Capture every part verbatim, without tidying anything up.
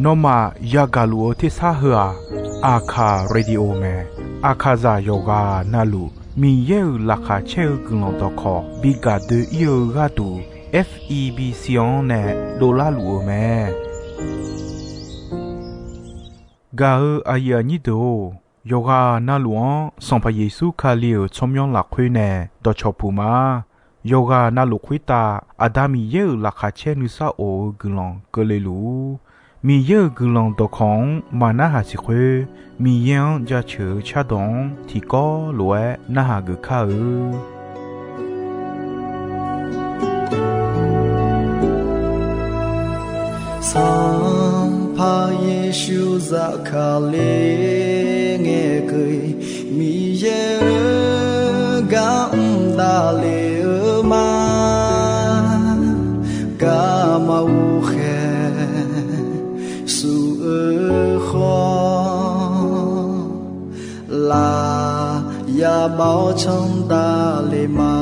Nawmaf yagaq luf-eu tersar heu-aq, Aqkaq Radio mae. Aqkaqzaq yawqghaq navluf Miqyaer-euq laqkhaq caer-eu guiqlanq dawqkawq bi gaq doe-ir-eu gharduq, F E B C-anr nae dovlar luf-eu mae. Gaq-eu aqyuif aqnyir deuq-or, yawqghaq navluf-anr Sanqpaq Yeqsur Kali-euq tsawrmyanr lafkhoer nae dawqcawq puq ma. Yawqghaq navluf khoertav Aqda Miqyaer-euq laqkhaq caer nuisar of-eu guiqlanq keuvle luf-ur. Miqyaer-euq guiqlanq dawqkawq-anr maqnarhaq siq khoer, Miqyaer-anr jaceuq-eu cardawq-anr tiqkawv lof-aer narhaq geuf kar-eu. Sanqpaq Yeqsur zafkale ngaeqkeuv-iq, Miqyaer-euq gar mr davle-eu ma. Garma ghoqkhaeq suf-eu khawf, laf yabav-awr canr davle ma.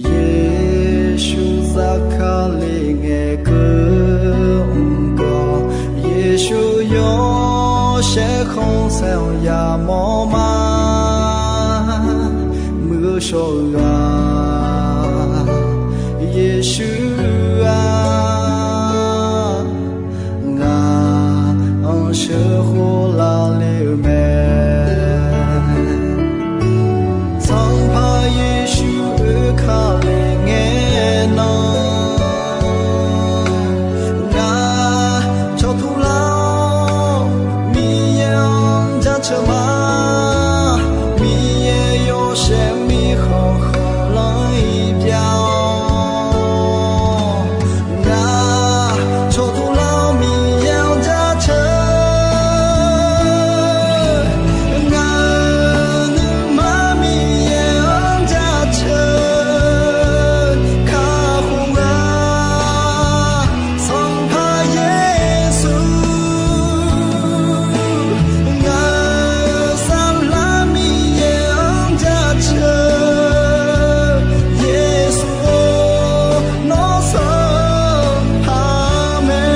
Yeqsur zafkale ngaeqkeuv mr gawq, Yeqsur yawshaef khanqsaer-anr yamawr ma. Muiq-eu shawr-eu ghaq Yeqsur-aq, ngaq-anr sheuqkhof lavle-eu mae. Sanqpaq Yeqsur oekale ngae nan, ngaq cawqtuv lar-awr Miqyaer-anr jaceuq ma. Miqyaer yawshaef mirkhanq khanqlanr-iq byav-awr, ngaq cawqtuv lar-awr Miqyaer-anr jaceuq. Ngaq-euq nuima Miqyaer-anr jaceuq kakhof-a. Sanqpaq Yeqsur, ngaq-euq saflar Miqyaer-anr jaceuq. Yeqsur-or, nawr sanqpaq mae.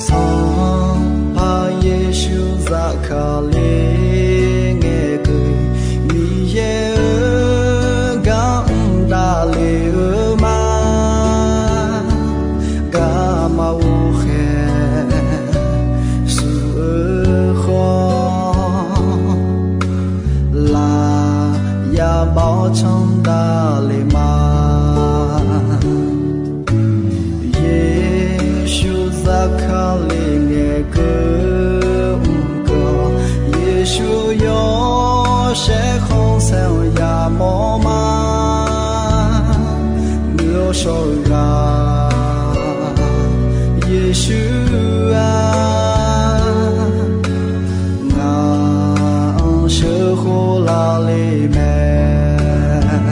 Sanqpaq Yeqsur zafkale ngaeqkeuv-iq, Miqyaer-euq gar mr davle-eu ma. Garma ghoqkhaeq suf-eu khawf, laf yabav-awr canr davle ma. Yeqsur zafkale ngaeqkeuv mr gawq, Yeqsur yawshaef khanqsaer-anr yamawr ma. Muiq-eu shawr-eu ghaq Yeqsur-aq, ngaq-anr sheuqkhof lavle mae.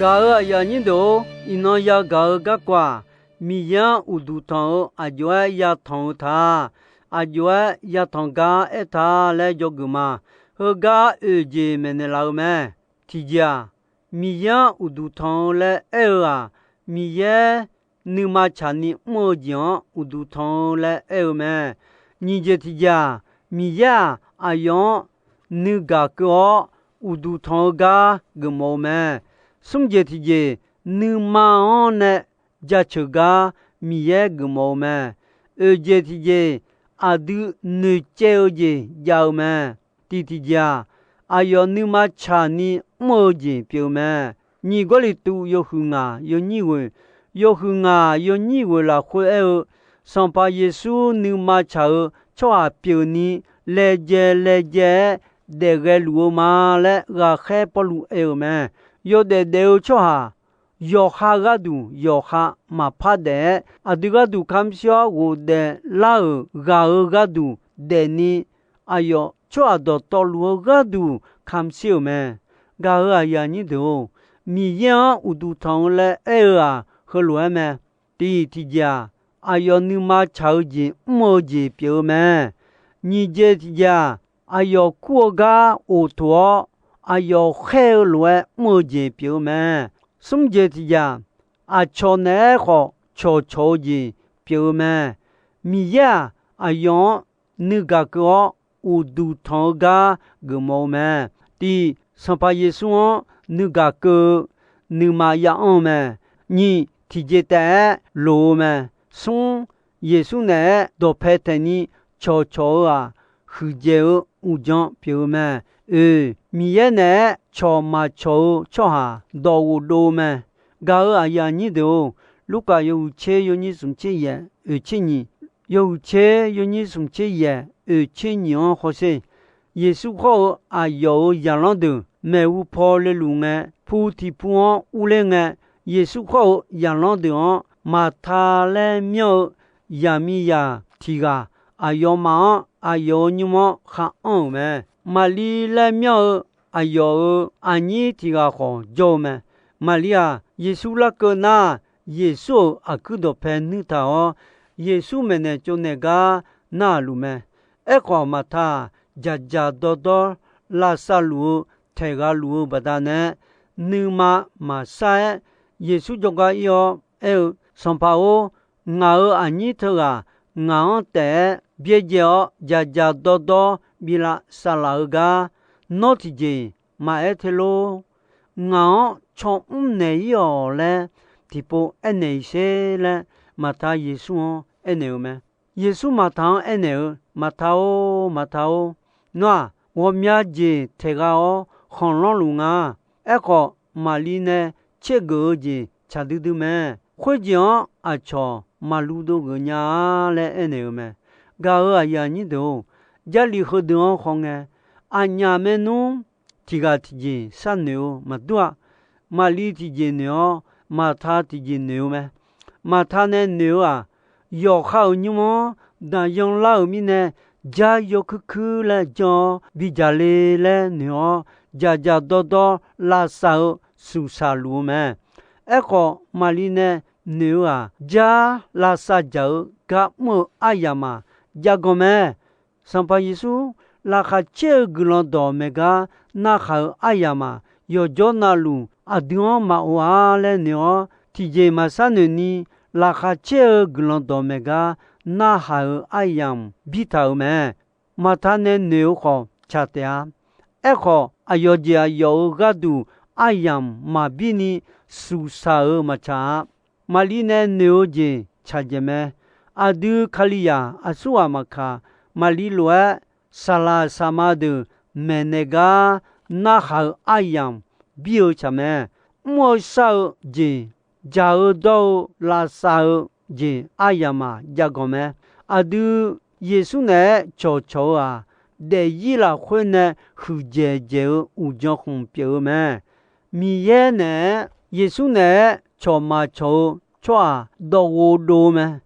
Gaq-euq aqyuif aqnyir deuq-or, iqnan yagaq-eu garkawv-aq, Miqyaer-anr uqduq tanq-eu aqjox-aer yatanq-eu ta, aqjox-aer yatanq gar aertaq laer dzawgeuf ma. Heugar oeq jeq maeqnaeq laf-eu mae. Tiqjeq-aq, Miqyaer-anr uqduq tanq-eu laer aer-eu-aq, Miqyaer nuima tsaqni mr-eu jeq-anr uqduq tanq-eu laer aer-eu mae. Nyiq jeq tiqjeq-aq, Miqyaer-aq, aqyawf-anr nuigaq keuv-awr uqduq tanq-eu gar geufmawf-eu mae. Smr jeq tiqjeq, nuima-anr nae jaceuq gar Miqyaer geufmawf-eu mae. Oeq jeq tiqjeq, aqdui noeqcaev-eu jeq jav-eu mae. Tiq tiqjeq-aq, aqyawf nuima tsaqni mr-eu jeq pyeuf-eu mae. Nyiq Gawrliqtu yawhuiq ngaq yawnyir ghoeq, yawhuiq ngaq yawnyir ghoeq lafkhoer aer-eu, Sanqpaq Yeqsur nuima tsaq-eu tsawrhaq pyeufni laejae laejae-aer daefghae luf-eu ma laer ghaqkhaer Pawrluv aer-eu mae. Yawdaef daef-eu tsawrhaq yawqha gharduq yawqha maqpar daef-aer, aqdui gharduq kamq shir-awr ghofdaef lar-euq ghaq-euq gharduq daefni, aqyawf tsawrhaq dawqtawvluf-eu gharduq kamq shir-euq mae. Gaq-euq aqyuif aqnyir deuq-or, Miqyaer-anr uqduq tanq-eu laer aer-eu-aq, heulof-aer mae. Tiq tiqjeq-aq, aqyawf nuima tsaq-eu jeq mr-eu jeq pyeuf-eu mae. Nyiq jeq tiqjeq-aq, aqyawf kur-eu gar of toq-awr, aqyawf khaer-eu lof-aer mr-eu jeq pyeuf-eu mae. Smr jeq tiqjeq-aq, aqcawq naeq-aer khawf cawqcawq-eu jeq pyeuf-eu mae. Miqyaer-aq, aqyawf-anr nuigaq keuv-awr uqduq tanq-eu gar geufmawf-eu mae. Tiq, Sanqpaq Yeqsur-anr nuigaq keuv-eu nuima ya anr-eu mae. Nyiq, tiqjeq taef-aer loq-eu mae. Smr, Yeqsur naeq-aer dawqpae taeqni cawqcawq-eu-aq, huiqdzaeq-eu uqdzan pyeuf-eu mae. Oeq, Miqyaer naeq-aer cawq maqcawq-eu tsawrhaq dawq ghof dov-eu mae. Gaq-euq aqyuif aqnyir deuq-or, Lurkaf yawhuiq tser yawnyir smq tser yaeq oeq tser nyiq, yawhuiq tser yawnyir smq tser yaeq oeq tser nyiq-anr hawsher. Yeqsur khawr-eu aqyawf-euq zaqlanr deuq maeqhu paw leluf ngae, pu tiq pu-anr urler ngae, Yeqsur khawr-eu zaqlanr deuq-anr Maqta laer myanr-eu zaqmiqzaq tiq ghaq, aqyawfmaf-anr aqyawf-euq nymr-anr khar anr-euq mae. Maqli laer myanr-eu aqyawf-euq aqnyir tiq ghaq khawf jawr-eu mae. Maqli-aq, Yeqsur larkeuv nar, Yeqsur-euq aqkuir dawqpae nuir taq-awr, Yeqsur maeqnaeq tsovnaeq gar narhaq luf mae. Aerkhawf, Maqta-aq, dzaqdzaq dawrdawr lavsav luf-eu taeq ghaq luf-eu baqdanae, nuima maqsar-aer, Yeqsur jawrgar ir-awr aer-eu, Sanqpaq-or, ngaq-euq aqnyir teughaq ngaq-anr taef-aer byaerdzae-awr dzaqdzaq dawrdawr bi lavsav laf-eu gar, nawr tiqjeq maqaer te lor. Ngaq-anr caw mr naeq-ir-awq laer tiqpov aernaeq-iq sher laer, Maqta Yeqsur-anr aernaeq-eu mae. Yeqsur Maqta-anr aernaeq-eu, Maqta-or, Maqta-or, nawr-aq, ghawqmya jeq taeq ghaq-awr khanqlanr luf nga. Aerkhawf, Maqli nae tsergeuf-eu jeq tsaq duidui mae. Khoerjeq-anr aqcawq maqlu dov geuf nya-a laer aernaeq-eu mae. Gaq-euq aqyuif aqnyir deuq-or, Jarlif heudeuq-anr khawf ngae, aqnyaf maernmr tiq ghaq tiqjeq sharnoeq-eu maqdur-a. Maqli tiqjeq noeq-awr, Maqta tiqjeq noeq-eu mae. Maqta nae noeq-eu-aq, yawqha-euq nymr-anr daqyan lar-euq mirnae, jar yawkuir kuir laer jan-awr bidzaq le laer noeq-awr, dzaqdzaq dawrdawr lavsav-eu suqsaq luf-eu mae. Aerkhawf, Maqli nae noeq-eu-aq, jar lavsav dzaq-eu gar mr-eu aryamq-aq, jav ganq mae. Sanqpaq Yeqsur laqkhaq caer-eu guiqlanq dawq maeq gar narhaq-euq aryamq-aq, yawqjawr navluf aqdui-anr maqof-a laer noeq-awr, tiqjeq maqsar noeqni, laqkhaq caer-eu guiqlanq dawq maeq gar narhaq-euq aryamq bir taq-euq mae. Maqta nae noeq-eu khawf tsaq taef-a. Aerkhawf, aqyawf jeq aqyawf-euq gharduq aryamq maqbir ni suqsaq-euq maqtsaq-a. Maqli nae noeq-eu jeq tsaq dzaeq mae. Aqdui Kalizaq aqsurghaq maqkaq, Maqli lof-aer saqlaq saqma deuq maeqnaeq gar narhaq-euq aryamq bir-eu tsaq mae. Mr-eu shar-eu jeq, dzaq-eu dawr-eu lavsav-eu jeq aryamq-aq jav ganq mae. Aqdui Yeqsur naeq-aer cawqcawq-eu-aq, daefzir lafkhoer nae huiqdzaeq dzaeq-eu uqdzan khmq pyeuf-eu mae. Miqyaer naeq-aer, Yeqsur naeq-aer cawq maqcawq-eu tsawrhaq dawq ghof dov-eu mae.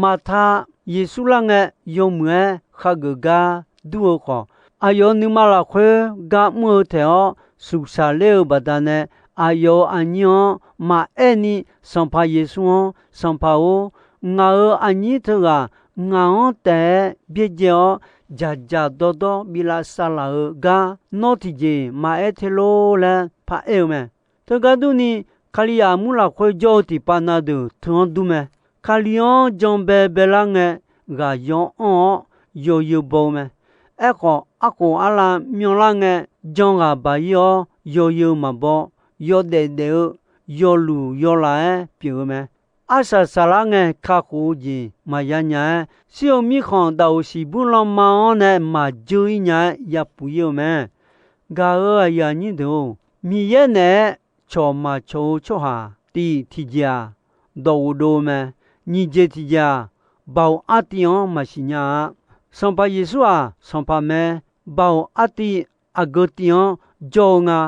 Maqta Yeqsur lar ngae yawmuiq-aer khageuf gar dur-eu khawf, aqyawf nuima lafkhoer gar mr-eu taef-awr suqsaq ler-eu baqdanae, aqyawf-euq aqnyir-anr maqaer ni, Sanqpaq Yeqsur-anr, Sanqpaq-or, ngaq-euq aqnyir teughaq ngaq-anr taef-aer byaerdzae-awr, dzaqdzaq dawrdawr bi lavsav laf-eu gar nawr tiqjeq maqaer te lor laer paraer-eu mae. Teugar durni, Kalizaq armur lafkhoer jawr-eu tiqpav na deuq teu-anr dur mae. Kali-anr jan bae baelar ngae, ghaq yaw anr-awr, yawzeu baw-eu mae. Aerkhawf, arkhof arlav myanlar ngae, jan ghaq baq-ir-awr, yawzeu maqbaw, yawdaef daef-eu, yawluq yawlaf-aer pyeuf-eu mae. Arsaq saqlar ngae, kakhof-eu jeq maqya nya-aer, shir-eu mirkhanq daqoq siqbur lanma-anr nae maqjeur-ir nya-aer yapuq-ir-eu mae. Gaq-euq aqyuif aqnyir deuq-or, Miqyaer naeq-aer cawq maqcawq-eu tsawrhaq tiq tiqjeq-aq, dawqghof dov-eu mae. Nyiq jeq tiqjeq-aq, baoq artiv-anr maqsiq nya-a. Sanqpaq Yeqsur-aq, Sanqpaq mae. Baoq artiv aqgeu tiv-anr jawr-eu nga.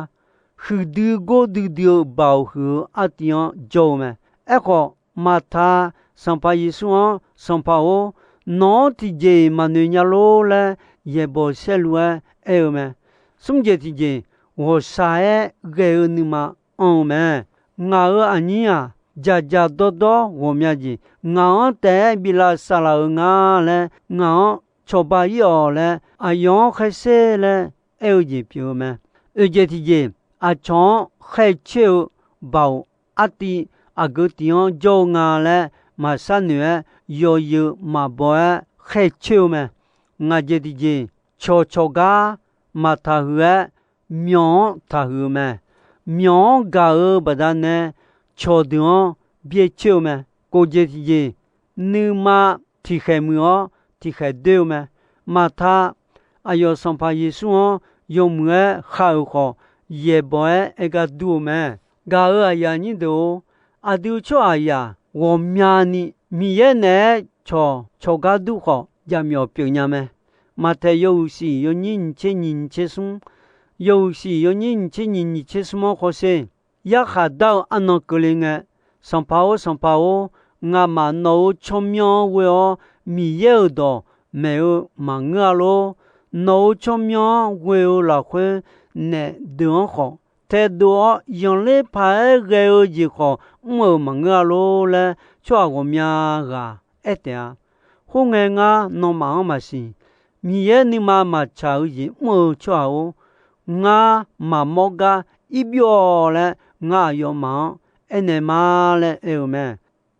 Huiqdui gordui dui-eu baoq huiq-eu artiv-anr jawr-eu mae. Aerkhawf, Maqta Sanqpaq Yeqsur-anr, Sanqpaq-or, nawq-anr tiqjeq-iq maqnoeq nya lor laer yaeqbawq saerlu-aer aer-eu mae. Smr jeq tiqjeq, ghawqshaq-aer ghae-eu nuima anr-eu mae. Ngaq-euq aqnyir-aq, dzaqdzaq dawrdawr ghawqmya jeq, ngaq-anr taef-aer bi lavsav laf-eu nga laer, ngaq-anr cawba-ir-awq laer, aqyawf-anr khaer sher laer aer-eu jeq pyeuf-eu mae. Oeq jeq tiqjeq, aqcawq-anr khaer coer-eu baoq artiv aqgeu tiv-anr jawr-eu nga laer maqshar noeq-aer, yawzeu maqbaw-aer khaer coer-eu mae. Ngaq jeq tiqjeq, cawqcawq gar maqtaqhuiq-aer, myawq-anr taqhuiq-eu mae. Myawq-anr gaq-eu baqdanae, cawqdeuq-anr byaer coer-eu mae. Kof jeq tiqjeq, nuima tiqkhaeq muiq-awr tiqkhaeq doer-eu mae. Maqta aqyawf Sanqpaq Yeqsur-anr yawmuiq-aer khar-euq khawf, yaeqbawq-aer aergar dur-eu mae. Gaq-euq aqyuif aqnyir deuq-or, aqdui tsawrhaqzaq ghawqmyani Miqyaer naeq-aer cawqcawq gar dur khawf, jaqmyawf pyeuf nya mae. Maqtaeq yawhuiq shiq yawnyir nyiq tser nyiq nyiq tser smr, yawhuiq shiq yawnyir nyiq tser nyiq nyiq tser smr-anr khawf sher. Yarkhaq dar-eu arnan keuvle ngae, Sanqpaq-or, Sanqpaq-or, ngamaf nawq-euq tsawrmyanr-anr ghoe-awr Miqyaer-euq dawq maeq-eu maqngeur-a lor. Nawq-euq tsawrmyanr-anr ghoe-eu lafkhoer naef deuq-anr khawf, taedov-awr yanqler paq-aer ghae-eu jeq khawf mr-euq maqngeur-a lor laer, tsawrhaq ghawqmya ghaq aer taef-a. Khoerngae ngar nawmaf-anr maqsiq. Miqyaer nuima maqtsaq-eu jeq mr-eu tsawrhaq-or, ngar maqmawr gar ir byov-awq laer, ngar aqyawfmaf-anr aernaeq ma laer aer-eu mae.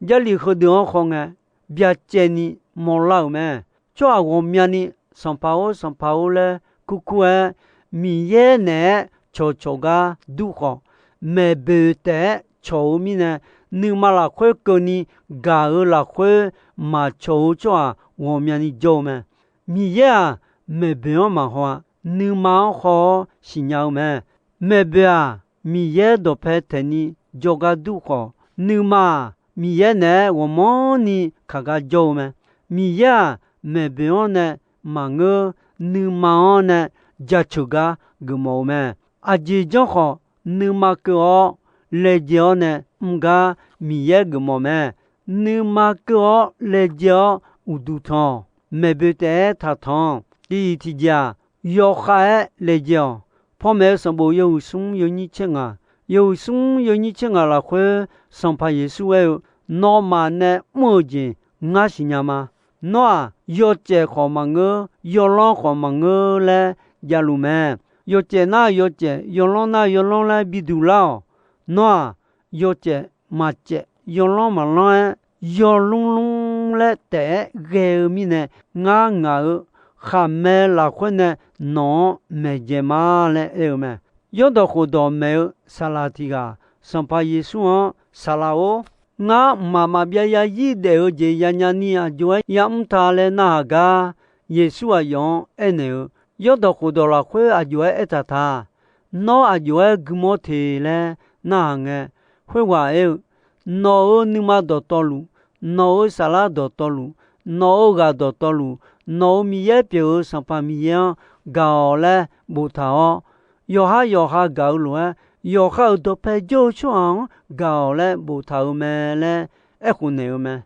Jarlif heudeuq-anr khawf ngae, byacaevni mawrlar-euq mae. Tsawrhaq ghawqmyani Sanqpaq-or, Sanqpaq-or laer kurkur-aer, Miqyaer naeq-aer cawqcawq gar dur khawf, maeqboeq taef-aer cawq-eu mirnae, nuima lafkhoer keuvni gaq-euq lafkhoer maqcawq-eu tsawrhaq ghawqmyani jawr-eu mae. Miqyaer-aq, maeqboeq-anr maqhaw-a. Nuima-anr haw-awr siqnya-eu mae. Maeqboeq-aq, Miqyaer dawqpae taeqni jawrgar dur khawf, nuima-aq, Miqyaer naeq-aer ghawqmanrni kaq gar jawr-eu mae. Miqyaer-aq, maeqboeq-anr nae maqngeur, nuima-anr nae jaceuq gar geufmawf-eu mae. Aqjeq janr khawf, nuima keuv-awr laejae-awr nae mr gar Miqyaer geufmawf mae. Nuima keuv-awr laejae-awr uqduq tanq-awq. Maeqboeq taef-aer taqtanq-awq. Tiq tiqjeq-aq, yawkhav-aer laejae-awq. Panmaeq-eu sanqbof yawhuiq smr yawnyir tser ngaq, yawhuiq smr yawnyir tser ngaq lafkhoer Sanqpaq Yeqsur aer-eu, Nawmaf nae mr-euq jeq ngar siqnya ma. Nawr-aq, yawcaef khawf maqngeur, yawlanr khawf maqngeur laer javluf mae. Yawcaef nar yawcaef, yawlanr nar yawlanr laer biduq lar-awq. Nawr-aq, yawcaef maqcaef, yawlanr maqlanr-aer, yawlmr lmr laer taef-aer ghae-eu mirnae, ngar ngaq-euq khaqmae lafkhoer nae nawq-anr maeqdzaeq ma laer aer-eu mae. Yawrdawq khofdawq maeq-eu saqlaq tiq ghaq Sanqpaq Yeqsur-anr, Saqlaq-or, ngar mqmaq maqbyav yarzir daef-eu jeq yanya ni aqjox-aer yamr ta laer narhaq gar, Yeqsur aqyawf-anr aernaeq-eu, Yawrdawq khofdawq lafkhoer aqjox-aer aertaq ta. Nawr aqjox-aer guimawr te laer narhaq ngae, khoerghaq aer-eu, Nawq-euq nuima dawqtawvluf, nawq-euq saflar dawqtawvluf, nawq-euq ghaq dawqtawvluf, nawq-euq Miqyaer pyeuf-eu Sanqpaq Miqyaer-anr gaq-awq laer boftaq-awr, yawqhar yawqha gaq-eu lof-aer, yawqha-euq dawqpae jawr-eu tsawrhaq-anr gaq-awq laer boftaq-euq mae laer aerkhof naeq-eu mae.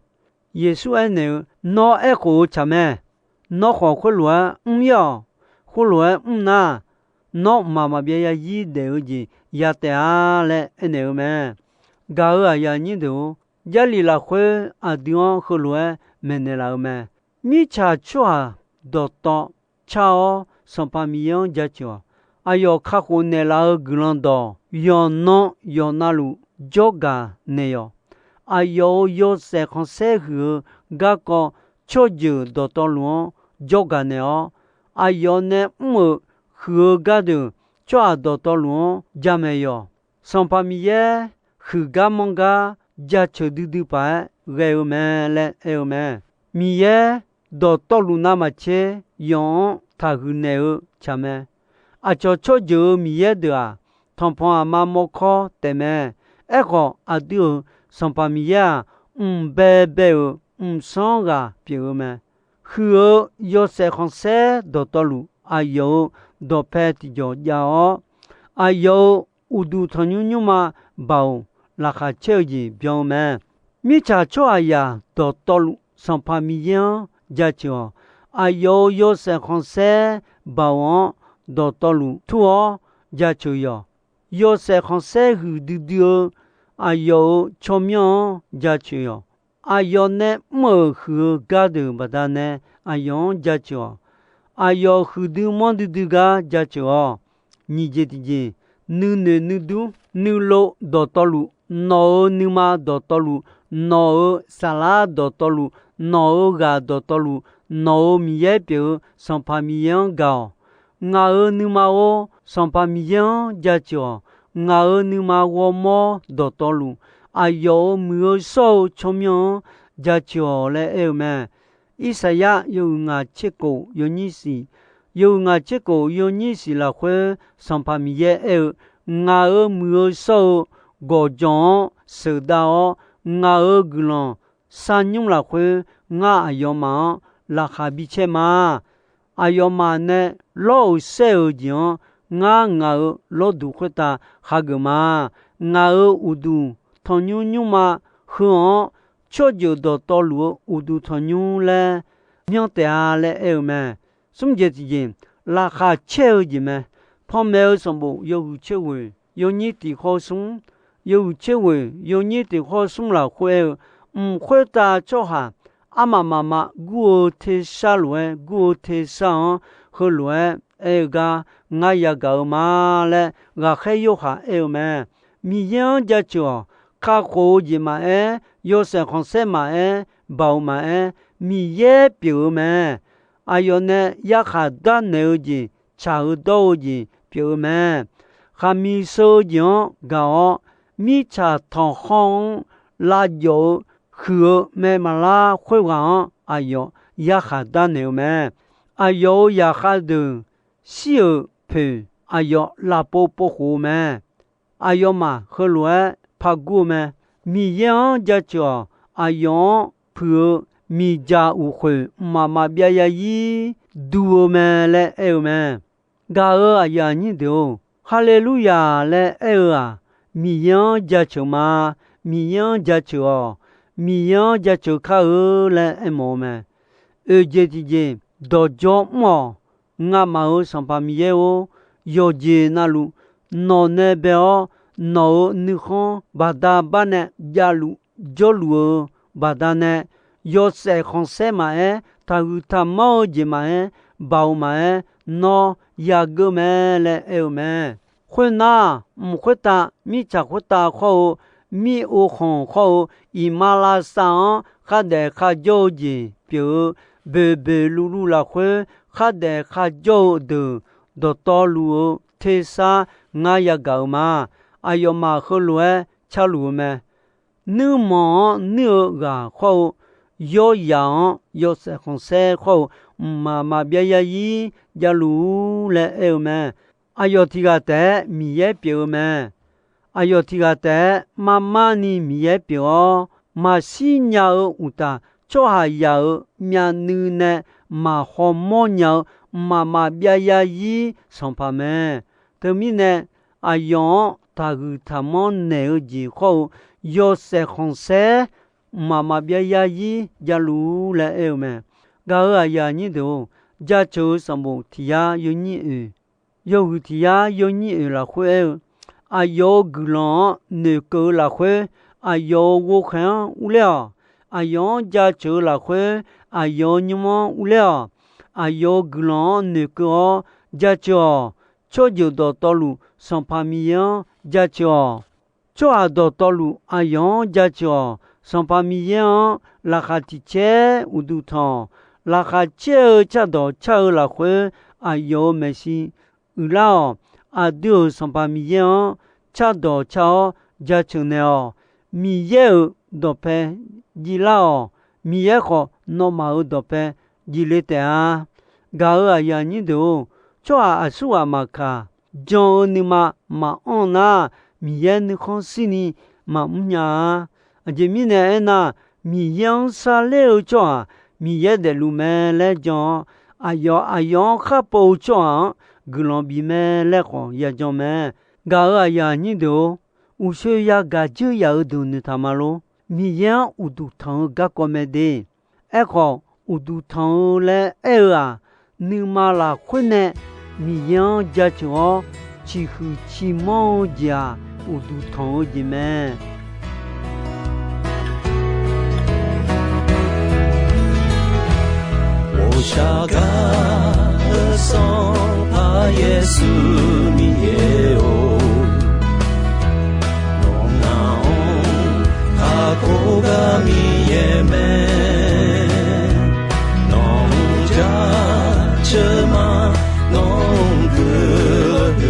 Yeqsur aernaeq-eu, Nawr aerkhof-eu tsaq mae. Nawr khawf khoerlof-aer mr-ir-awq. Khoerlof-aer mr nar, nawr mqmaq maqbyav yarzir daef-eu jeq ya taef-a laer aernaeq-eu mae. Gaq-euq aqyuif aqnyir deuq-or, Jarlif lafkhoer aqdui-anr heulof-aer maeqnaeq laf-eu mae. Mirtsaq tsawrhaq dawqtawv car-awr Sanqpaq Miqyaer-anr jaceuq-awq. Aqyawf kakhof naeqlaf-eu guiqlanq dawq yawqnan yawqnavluf jawrgaq naeq-awq. Aqyawf-euq yawshaef khanqsaer huiq-eu garkawv tsawrjeuq dawqtawvluf-anr jawrgaq naeq-awr, aqyawf nae mr-euq huiq-eu gardeuq tsawrhaq dawqtawvluf-anr jamaeq yawq. Sanqpaq Miqyaer huiqgar manrgar jaceuq duidui paq-aer ghae-eu mae laer aer-eu mae. Miqyaer dawqtawvluf navmaqtser yawf-anr taqhuiq naeq-eu tsaq mae. Aqcawq tsawrjeuq-euq miqyaer deuq-aq, tanqpanq aqma mawrkawr taefmae. Aerkhawf, aqdui-euq Sanqpaq Miqyaer-aq, mq baebae-euq mqsanr ghaq pyeuf-eu mae. Huiq-eu yawshaef khanqsaer dawqtawvluf, aqyawf-euq dawqpae tiqjawq jav-awr, aqyawf-euq uqduq tanqnymr nymrma baoq laqkhaq caer-eu jeq byan-eu mae. Mirtsaq tsawrhaqzaq dawqtawvluf Sanqpaq Miqyaer-anr jaceuq-awq. Aqyawf-euq yawshaef khanqsaer baoq-anr dawqtawvluf tur-awr jaceuq yawq. Yawshaef khanqsaer huiqdui dui-eu aqyawf-euq tsawrmyanr-anr jaceuq yawq. Aqyawf nae mr-euq huiq-eu gardeuq baqdanae aqyawf-anr jaceuq-awq. Aqyawf huiqdui manrdui dui gar jaceuq-awq. Nyiq jeq tiqjeq, nuinoeq nuidur nuilov dawqtawvluf, nawq-euq nuima dawqtawvluf, nawq-euq saflar dawqtawvluf, nawq-euq ghaq dawqtawvluf, nawq-euq Miqyaer pyeuf-eu Sanqpaq Miqyaer-anr gaq-awq. Ngaq-euq nuima-or, Sanqpaq Miqyaer-anr jaceuq-awq. Ngaq-euq nuima ghawrmawr dawqtawvluf, aqyawf-euq muiq-eu shawr-eu tsawrmyanr-anr jaceuq-awq laer aer-eu mae. Irsaqyar yawhuiq ngaq tser kof yawnyir siq, yawhuiq ngaq tser kof yawnyir siq lafkhoer Sanqpaq Miqyaer aer-eu, Ngaq-euq muiq-eu shawr-eu gawqjawq-anr sheuqdav-awr, ngaq-euq guiqlanq sarnymr lafkhoer ngar aqyawfmaf-anr laqkhaq bicaer ma. Aqyawfmaf nae lawr-euq saer-euq jeq-anr ngar ngaq-euq lawrduq khoertav hageuf ma. Ngaq-euq uqduq tanqnymr nymrma heu-anr tsawrjeuq dawqtawvluf-eu uqduq tanqnymr laer myanr taef-a laer aer-eu mae. Smr jeq tiqjeq, laqkhaq caer-eu jeq mae. Panmaeq-eu sanqbof yawhuiq tser ghoeq yawnyir tiq khawr smr, yawhuiq tser ghoeq yawnyir tiq khawr smr lafkhoer aer-eu, mq khoertav tsawrhaq armaf mafma gur-eu tersar lof-aer gur-eu tersar-anr heulof-aer aer-eu gar ngar yagaq-eu ma laer ghaqkhaer Yorhaq aer-eu mae. Miqyaer-anr jaceuq-awq. Kakhof-eu jeq maqaer, yawshaef khanqsaer maqaer, baoq maqaer, Miqyaer pyeuf-eu mae. Aqyawf nae yarkhaq darnaeq-eu jeq, tsaq-eu dawr-eu jeq pyeuf-eu mae. Khaqmiq sheu-eu jeq-anr gaq-awr, mirtsaq tanqkhawr-anr lavjawf-eu huiq-eu mae maqlar khoerghaq-anr aqyawf yarkhaq darnaeq-eu mae. Aqyawf-euq zaqkhav deuq shir-euq poeq aqyawf lavpov povkhof-eu mae. Aqyawfmaf heulof-aer pargur-eu mae. Miqyaer-anr jaceuq-awq. Aqyawf-anr puiq-eu miqdzaq uqkhoeq mqmaq maqbyav yarzir du-eu mae laer aer-eu mae. Gaq-euq aqyuif aqnyir deuq-or, Haleluya laer aer-eu-aq, Miqyaer-anr jaceuq ma. Miqyaer-anr jaceuq-awq. Miqyaer-anr jaceuq kar-eu laer aermawf-eu mae. Oeq jeq tiqjeq, dawqdzawr mr-awq. Ngamaf-euq Sanqpaq Miqyaer-or, yawqjeq navluf nawq nae bae-awr, nawq-euq nuikhanr baqda bar nae javluf jawrluf-eu baqdanae, yawshaef khanqsaer maqaer, taqhuiq taqmanr-eu jeq maqaer, baoq maqaer, nawr yageur mae laer aer-eu mae. Khoernar, mq khoertav, mirtsaq khoertav khawr-eu, mir-ov khanq khawr-eu, iqmalavshav-anr khardaef kharjawr-eu jeq pyeuf-eu, boeqboeq luvluv lafkhoer khardaef kharjawr-eu deuq dawqtawvluf-eu tersar ngar yagaq-eu ma. Aqyawfmaf heulof-aer carluf-eu mae. Nuirmanq-anr nuir-eu ghaq khawr-eu, yawryaq-anr yawshaef khanqsaer khawr-eu, mqmaq maqbyav yarzir javluf-ur laer aer-eu mae. Aqyawf tiq ghaq taef-aer Miqyaer pyeuf-eu mae. Aqyawf tiq ghaq taef-aer marmar ni Miqyaer pyeuf-awr, maqshir nya-eu uqtaf, tsawrhaqzaq-euq myavnuiv nae maqhaw mawrnya-eu mqmaq maqbyav yarzir sanqpaq mae. Teumirnae, aqyawf-anr taqhuiq taqmanr naeq-eu jeq khawr-eu, yawshaef khanqsaer mqmaq maqbyav yarzir javluf-ur laer aer-eu mae. Gaq-euq aqyuif aqnyir deuq-or, jaceuq-eu sanqbof tiq yar yawnyir oeq, yawhuiq tiq yar yawnyir oeq lafkhoer aer-eu, aqyawf-euq guiqlanq-anr noeqkeuv-eu lafkhoer, aqyawf-euq ghovkhaeq-anr urler-awq. Aqyawf-anr jaceuq-eu lafkhoer, aqyawf-euq nymr-anr urler-awq. Aqyawf-euq guiqlanq-anr noeqkeuv-awr jaceuq-awq. Tsawrjeuq dawqtawvluf Sanqpaq Miqyaer-anr jaceuq-awq. Tsawrhaq dawqtawvluf aqyawf-anr jaceuq-awq. Sanqpaq Miqyaer-anr laqkhaq tiq caer uqduq tanq-awq. Laqkhaq caer-eu cardawq car-eu lafkhoer, aqyawf-euq maeqshi uiqlar-awq. Aqdui-euq Sanqpaq Miqyaer-anr cardawq car-awr jaceuq naeq-awq. Miqyaer-euq dawqpae jivlar-awq. Miqyaer khawf, nawmaf-euq dawqpae jivle taef-a. Gaq-euq aqyuif aqnyir deuq-or, tsawrhaq aqsurghaq maqkaq, jan-eu nuima maqanr nar, Miqyaer nuikhanr shirni maqmr nya-a. Aqjeq mirnae aernar, Miqyaer-anr sharler-eu tsawrhaq Miqyaer daefluf mae laer jan-awr, aqyawf aqyawf-anr khar pov-eu tsawrhaq-anr guiqlanq bif mae laer khawf yajan mae. Gaq-euq aqyuif aqnyir deuq-or, uqshoe yagaq dzeur yaf-eu deuq noeqtaq ma lor. Miqyaer-anr uqduq tanq-eu garkawv mae de. Aerkhawf, uqduq tanq-eu laer aer-eu-aq, nuima lafkhoer nae Miqyaer-anr jaceuq-awr, ciqhuiq ciqmanr-eu jeq-aq, uqduq tanq-eu jeq mae. 我下嘎的上爬耶稣你也哦，我那哦，他可嘎你也没，那家车马，那个的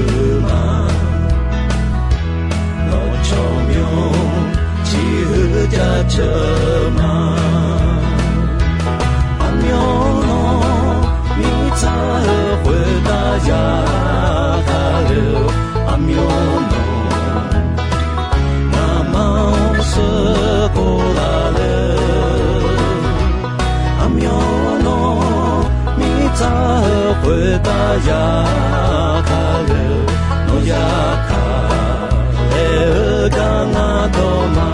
马。 Nawr tsawrmyanr ciqhuiq jaceuq ma. Aqmyan nawr mirtsaq-eu khoertav yarkhaq le-eu, aqmyan nawr ngamaf-anr sheuq kov laf le-eu. Aqmyan nawr mirtsaq-eu khoertav yarkhaq le-eu, nawr yarkhaq laer-eu gar ngar dawq ma.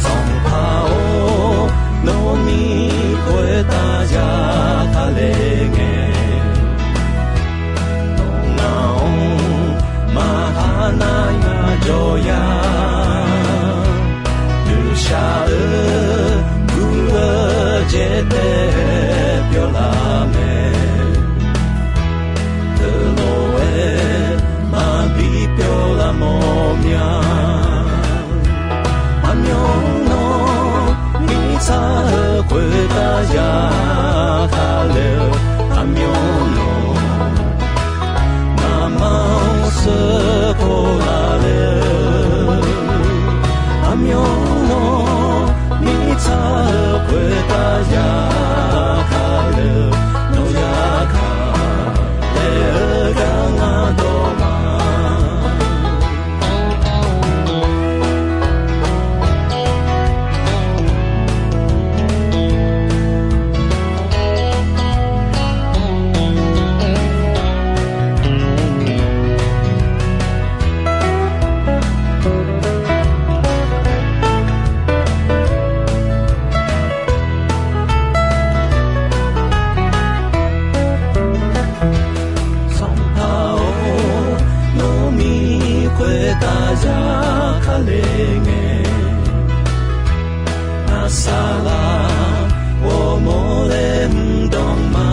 Sanqpaq-or, nawr mir khoertav yarkhaq le ngae, nawr ngaq-anr maqha nar ngar jawr ya. Deuqshaq-eu guv-eu jaev taef pyawr laf mae. Teulof-aer maqbi pyawr laf mawr mya. Aqmyan nawr mirtsaq-eu khoertav yarkhaq le-eu, aqmyan nawr ngamaf-anr sheuq kov laf le-eu. Aqmyan nawr mirtsaq-eu khoertav yarkhaq le-eu, nawr yarkhaq laer-eu gar ngar dawq ma. Sanqpaq-or, nawr mir khoertav yarkhaq le ngae, ngar saqlaq ghawrmawr laer mr danq ma.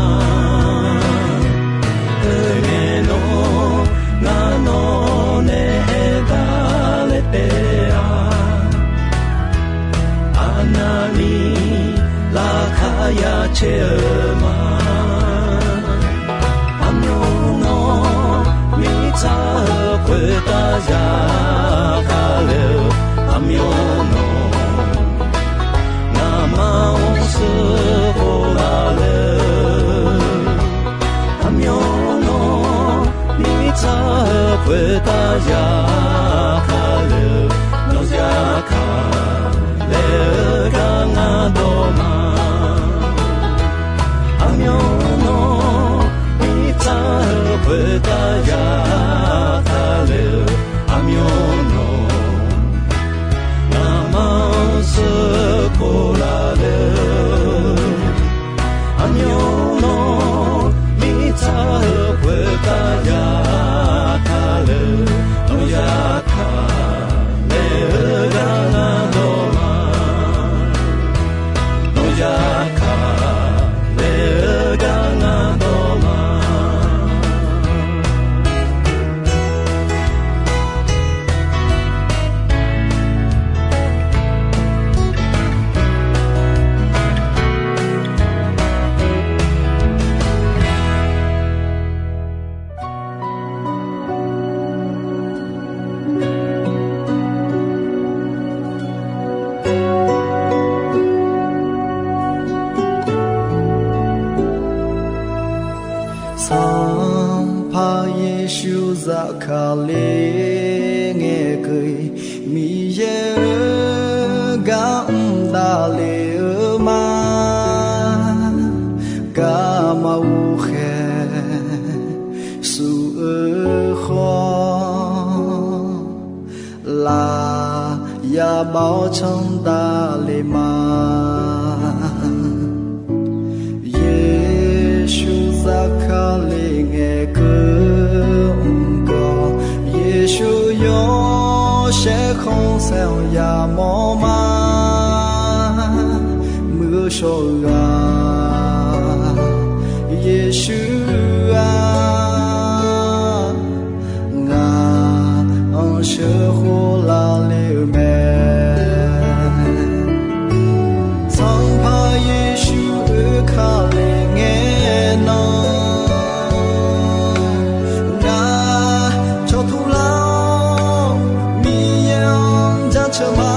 Teu ngae nawr ngar nawq nae aertaq laer taef-a. Aqnavni laqkhaq ya caer-eu ma. Aqmyan nawr mirtsaq-eu khoertav yarkhaq le-eu, aqmyan nawr ngamaf-anr sheuq kov laf le-eu. Aqmyan nawr mirtsaq-eu khoertav yarkhaq le-eu, nawr yarkhaq laer-eu gar ngar dawq ma. Aqmyan nawr mirtsaq-eu khoertav yarkhaq le-eu, aqmyan nawr ngamaf-anr sheuq kov laf le-eu. Aqmyan nawr Sanqpaq Yeqsur zafkale ngaeqkeuv-iq, Miqyaer-euq gar mr davle-eu ma. Garma ghovkhaeq shuf-eu khawf, laf yabav-awr canr davle ma. Yeqsur zafkale ngaeqkeuv mr gawq, Yeqsur yawshaef khanqsaer-anr yamawr ma. Muiq-eu shawr-eu ghaq, Yeqsur-aq, ngaq-anr sheuqkhof lavle-eu mae. Sanqpaq Yeqsur oekale ngae nan, ngaq cawqtuq lar-awr Miqyaer-anr jaceuq ma.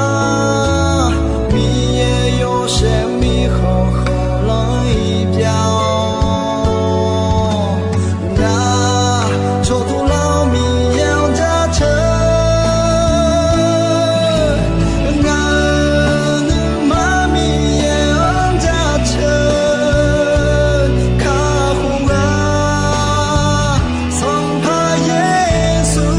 Miqyaer yawshaef mirkhanq khanqlanr-iq pyav-awr, ngaq cawqtuq lar-awr Miqyaer-anr jaceuq. Ngaq-euq nuima Miqyaer-anr jaceuq kakhof ghaq, Sanqpaq Yeqsur.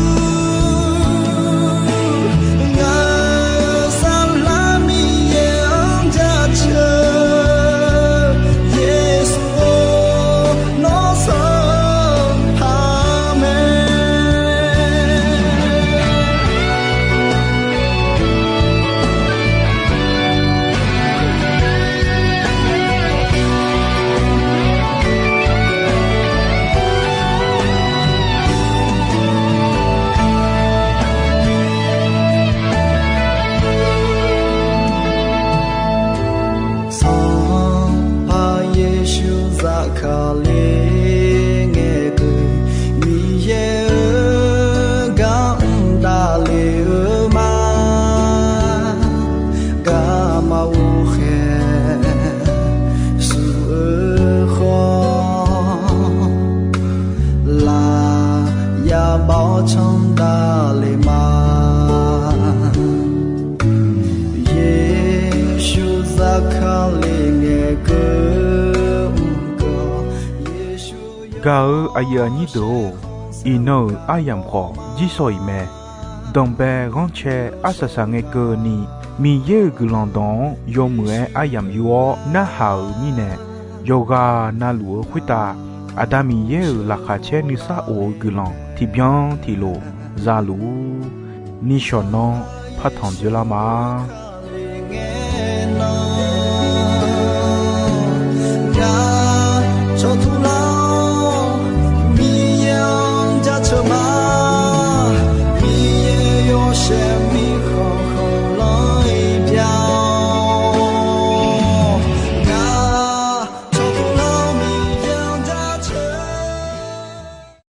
Ngaq-euq saflar Miqyaer-anr jaceuq, Yeqsur-or, nawr Sanqpaq mae. Sanqpaq Yeqsur zafkale ngaeqkeuv, Miqyaer-euq gar mr davle-eu ma. Garma ghovkhaeq shuf-eu khawf, laf yabav-awr canr davle ma. Yeqsur zafkale ngaeqkeuv mr gawq, Yeqsur Gaq-eu aqyuif aqnyir deuq-or, iqnan-euq aryamq khawf jirshaw-iq mae. Danqbae ghanrcae arsaq saq ngae keuvni, Miqyaer-euq guiqlanq dawq-anr yawmuiq-aer aryamq yur-awr narhaq-euq mirnae, yawqghaq navluf-eu khoertav Aqda Miqyaer-euq laqkhaq caer nuisar of-eu guiqlanq tiqbyan tiqlof za luf-ur. Nishawq nanr partanq dzoerlar ma.